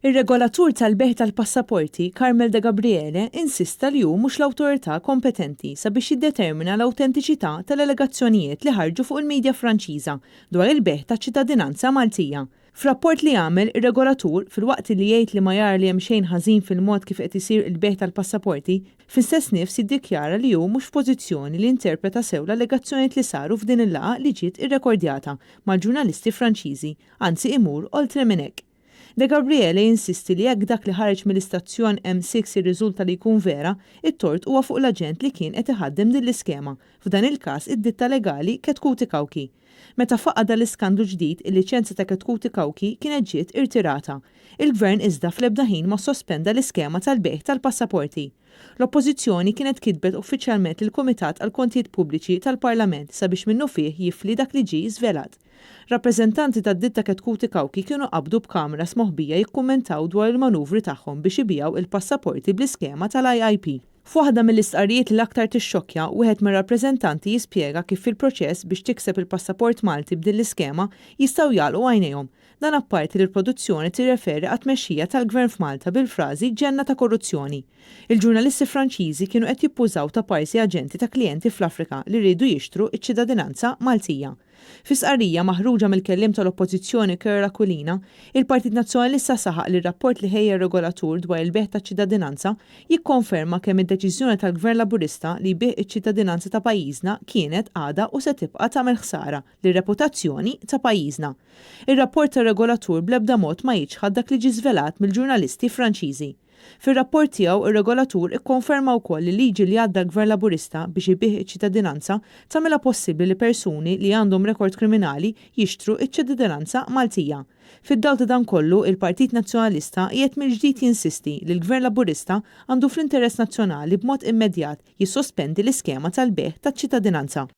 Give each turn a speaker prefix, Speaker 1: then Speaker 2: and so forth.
Speaker 1: Ir-regolatur tal-bejgħ tal-passaporti, Carmel Degabriele, insista li hu mhux l-awtorità kompetenti sabiex jiddetermina l-awtentiċità tal-allegazzjonijiet li ħarġu fuq il-media Franċiża dwar il-bejgħ taċ-ċittadinanza Maltija. F'rapport li għamel, ir-regolatur, filwaqt li jgħid li ma jara li hemm xejn ħażin fil-mod kif qed isir il-bejgħ tal-passaporti, fl-istess nifs jiddikjara li hu mhux f'pożizzjoni li jinterpreta sew l-allegazzjonijiet li saru f'din il-laqgħa li ġiet irrekordjata mal-ġurnalisti Franċiżi, anzi imur oltre minn hekk. Degabriele jinsisti li jekk dak li ħareġ mill-istazzjon M6 jirriżulta li jkun vera, it-tort huwa fuq l-aġent li kien qed iħaddem din l-iskema, f'dan il-każ id-ditta legali Chetcuti Cauchi. Meta faqqa' dan l-iskandlu ġdid, il-liċenzja ta' Chetcuti Cauchi kienet ġiet irtirata. Il-Gvern iżda fl-ebda ħin ma ssospenda l-iskema tal-bejgħ tal-passaporti. L-Oppożizzjoni kienet kitbet uffiċjalment lill-Kumitat għall-Kontijiet Pubbliċi tal-Parlament sabiex minnufih jifli dak li ġie żvelat. Rappreżentanti tad-ditta Chetcuti Cauchi kienu qabdu b'kameras moħbija jikkummentaw dwar il-manuvri tagħhom biex ibigħu il-passaporti bl-iskema tal-IIP. F'waħda mill-istqarrijiet li l-aktar tixxokkja, wieħed mir-rappreżentanti jispjega kif fil-proċess biex tikseb il-passaport Malti b'din l-iskema jistgħu jagħlqu għajnejhom. Dan apparti li l-produzzjoni tirreferi għat-tmexxija tal-Gvern f'Malta bil-frażi ġenna ta' korruzzjoni. Il-ġurnalisti Franċiżi kienu qed jippużaw ta' parsi aġenti ta' klijenti fl-Afrika li riedu jixtru ċ-ċittadinanza Maltija. Fi stqarrija maħruġa mill-kelliem tal-Oppożizzjoni Kerr Aquilina, il-Partit Nazzjonalista saħaq li r-rapport li ħejja r-regolatur dwar il-bejgħ taċ-ċittadinanza jikkonferma kemm id-deċiżjoni tal-Gvern Laburista li jbigħ iċ-ċittadinanza ta' pajjiżna kienet, għadha u se tibqa' tagħmel ħsara lir-reputazzjoni ta' pajjiżna. Ir-rapport tar-regolatur bl-ebda mod ma jiċħad dak li ġie żvelat mill-ġurnalisti Franċiżi. Fir-rapport tiegħu, ir-regolatur ikkonferma wkoll li l-liġi li għadda l-Gvern Laburista biex ibigħ iċ-ċittadinanza tagħmilha possibbli li persuni li għandhom rekord kriminali jixtru ċ-ċittadinanza Maltija. Fid-dawl ta' dan kollu, il-Partit Nazzjonalista qiegħed mill-ġdid jinsisti li l-Gvern Laburista għandu fl-interess nazzjonali b'mod immedjat jissospendi l-iskema tal-bejgħ taċ-ċittadinanza.